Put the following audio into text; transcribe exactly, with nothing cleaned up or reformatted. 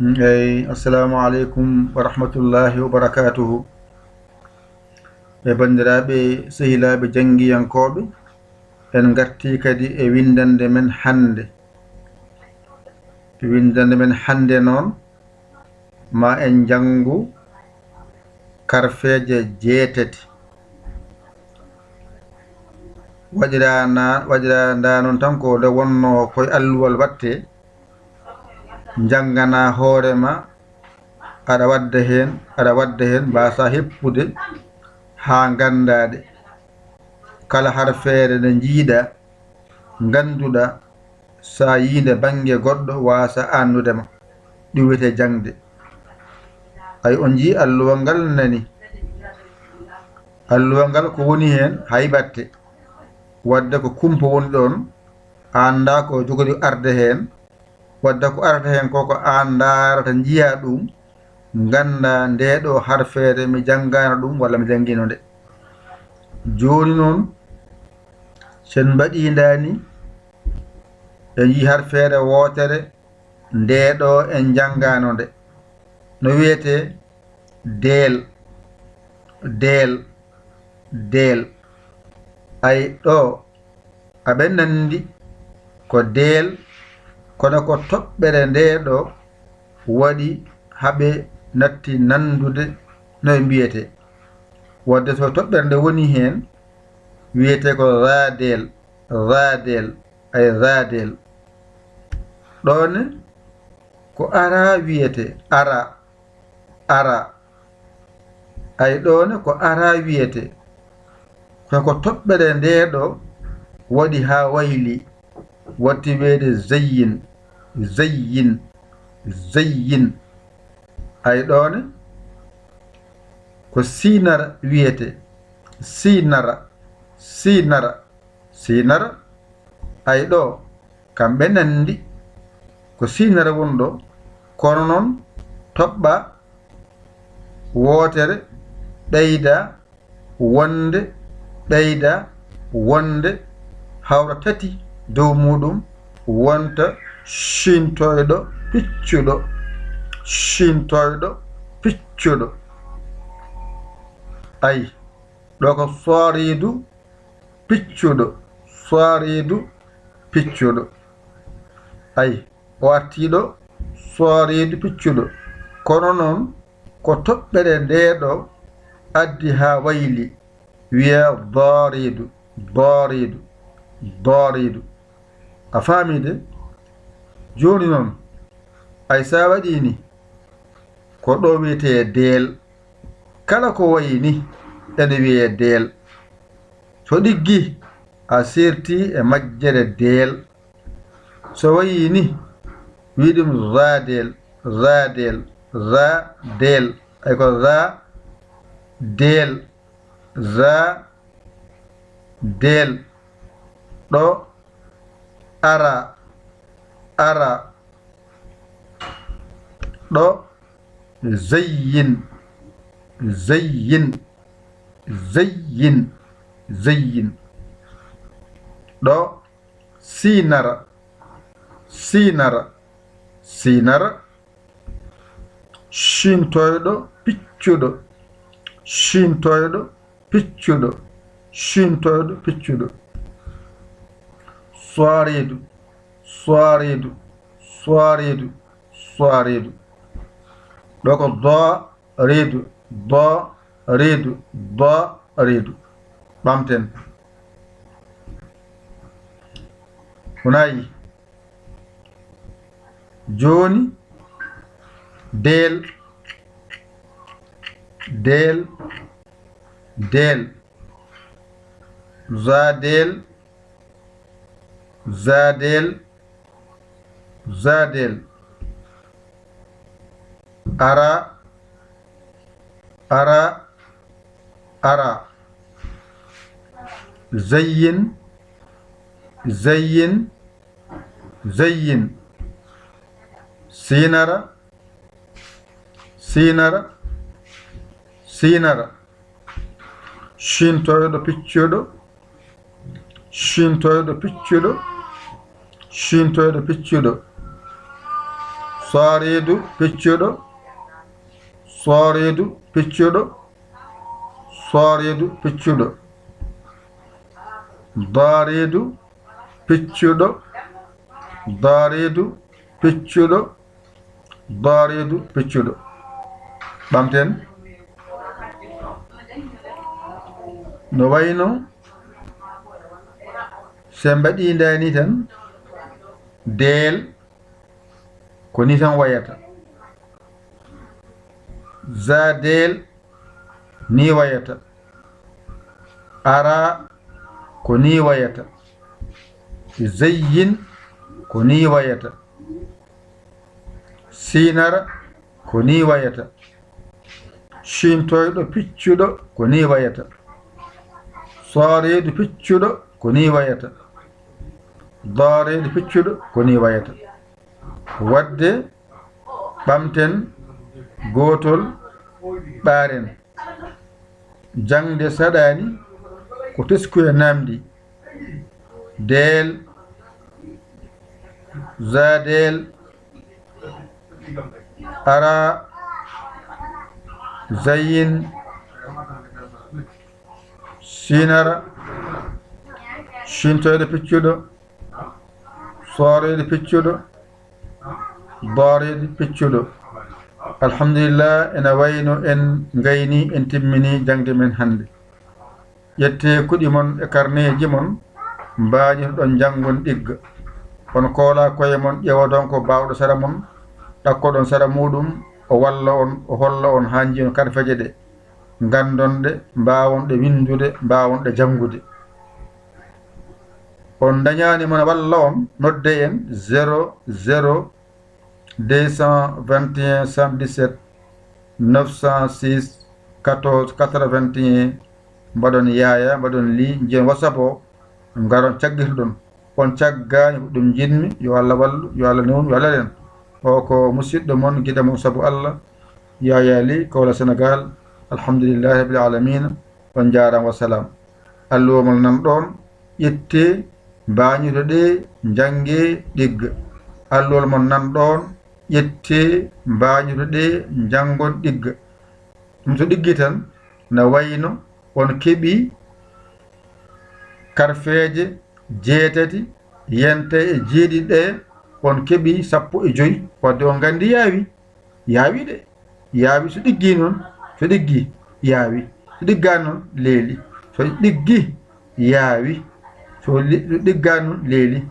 Eyi, assalamu aleykum wa rahmatullahi wa barakatuhu. E banndiraaɓe, sehilaaɓe janngiyankooɓe, en ngartii kadi e winndannde men hannde. Winndannde men hannde noon, ma en njanngu karfeeje jeetati. Waɗiraa na-, waɗiraa ndaa noon tan ko nde wonnoo koye alluwal waɗtee, njannganaa hoore ma, aɗa waɗda heen, aɗa waɗda heen, mbaasaa heppude haa nganndaa ɗe. Kala harfeere nde njiiɗaa, ngannduɗaa, so a yii nde bannge goɗɗo waasa aannude ma. Ɗum wiyetee jaŋde. Ay, on njii alluwal ngal nani. Alluwal ngal ko woni heen hay batte. Waɗde ko kumpa woni ɗoon, a anndaa ko jogori arde heen. Waɗde ko arata heen ko, ko aan ndaarata, njiyaa ɗum, nganndaa ndee ɗoo harfeere mi janngaano ɗum walla mi janngiino nde. Jooni noon, so en mbaɗii ndaani, en njii harfeere wootere, ndee ɗoo en njanngaano nde. No wiyetee? Deel, deel, deel. Ay ɗoo, aɓe nanndi ko deel, kono ko toɓɓere ndee ɗoo waɗi haɓe natti nanndude no ɓe mbiyetee. Waɗde so toɓɓere nde woni heen, wiyetee ko raadeel, raadeel, ay raadeel. Ɗoo ne ko araa wiyetee, araa, araa. Ay ɗoo ne ko araa wiyetee. Kono ko toɓɓere ndee ɗoo waɗi haa waylii, watti wiyeede zayyin, zayyin, zayyin. Ay ɗoo ne ko siinara wiyetee, siinara, siinara. Siinara, ay ɗoo, kamɓe nanndi ko siinara woni ɗoo, kono noon toɓɓaa wootere, ɓeydaa wonde, ɓeydaa wonde, hawra tati dow muuɗum, wonta ciintoyɗo piccuɗo, ciintoyɗo piccuɗo. Ay, ɗoo ko sooriidu piccuɗo, sooriidu piccuɗo. Ay, o artii ɗoo, sooriidu piccuɗo. Kono noon, ko toɓɓere ndee ɗoo addi haa wayli, wiyee dooriidu, dooriidu, dooriidu. A faamii de? Jooni noon, ay, so a waɗii ni, ko ɗoo wiyetee deel. Kala ko wayi ni ene wiyee deel. So ɗiggi, a seerti e majjere deel. So wayi ni, wii ɗum raadeel, raadeel, raadeel. Ay ko raa, deel, raa, deel. Ɗo, ara, ara. Ɗo, zayyin, zayyin, zayyin, zayyin. Ɗo, siinara, siinara, siinara. Ciintoyɗo, piccuɗo, ciintoyɗo, piccuɗo, ciintoyɗo, piccuɗo. Soiriidu, soiriidu, soiriidu, soiriidu. Ɗo ko dooriidu, dooriidu, dooriidu. Ɓamten. Ko nayi. Jooni, deel, deel, deel. Zaadeel, zaadeel, zaadeel. Ara, ara, ara. Zayyin, zayyin, zayyin. Siinara, siinara, siinara. Ciintoyɗo piccuɗo, ciintoyɗo piccuɗo, ciintoyɗo piccuɗo. Sooreedu piccuɗo. Sooreedu piccuɗo. Sooreedu piccuɗo. Dooreedu piccuɗo. Dooreedu piccuɗo. Dooreedu piccuɗo. Ɓamten. No wayno, so en mbaɗii ndaa nii tan, deel, ko nii tan wayata. Za deel, nii wayata. Ara, ko nii wayata. Zayyin, ko nii wayata. Siinara, ko nii wayata. Ciimtoyɗo piccuɗo, ko nii wayata. Sooreedu piccuɗo, ko nii wayata. Dooreedu piccuɗo, ko nii wayata. Waɗde, ɓamten gootol, ɓaaren. Jaŋde saɗaani, ko teskuya naamndi. Deel, za deel, ara, zayin, siinara, ciimtoyɗo piccuɗo, sooreedu piccuɗo, dooreedu piccuɗo. Alhamdulillah, ene wayno en ngayni, en timmini jaŋde men hannde. Ƴettee kuɗi mon e karneeji mon, mbaañotoɗon njanngon ɗigga. On koolaa koye mon, ƴeewoɗon ko baawɗo sara mon, ɗakkoɗon sara muuɗum, o walla on, o holla on haa njiyon karfeeje ɗe, nganndon ɗe, mbaawon ɗe winndude, mbaawon ɗe janngude. On ndañaani mo na walla on, noddee en zéro zéro deux cent vingt et un cent dix-sept neuf cent six quatorze quatre-vingt-un. Mbaɗon yaaya, mbaɗon lii, njiyon WhatsApp o, ngaron caggitoɗon. On caggaani ko ɗum njiɗmi, yo Allah wallu, yo Allah newnu, yo Allah ren. O ko musiɗɗo mon, giɗo mon sabu Allah, Yaya Ly, Kaolack, Sénégal. Alhamdulillahi rabbil alamina. On njaaraama, wa salaam. Alluwa mon nan ɗoon, ƴettee, mbaañotoɗee, njanngee, ɗigga. Alluwal mon nan ɗoon, ƴettee, mbaañotoɗee, njanngon, ɗigga. Ɗum so ɗiggi tan, na wayno on keɓii karfeeje jeetati, yente e jeeɗiɗi ɗe, on keɓii sappo e joy. Wadde on nganndi yaawi, yaawi de, yaawi so ɗiggi noon, so ɗiggi, yaawi. So ɗiggaa noon, leeli. So ɗiggi, yaawi. So li-, so ɗiggaa noon, leeli.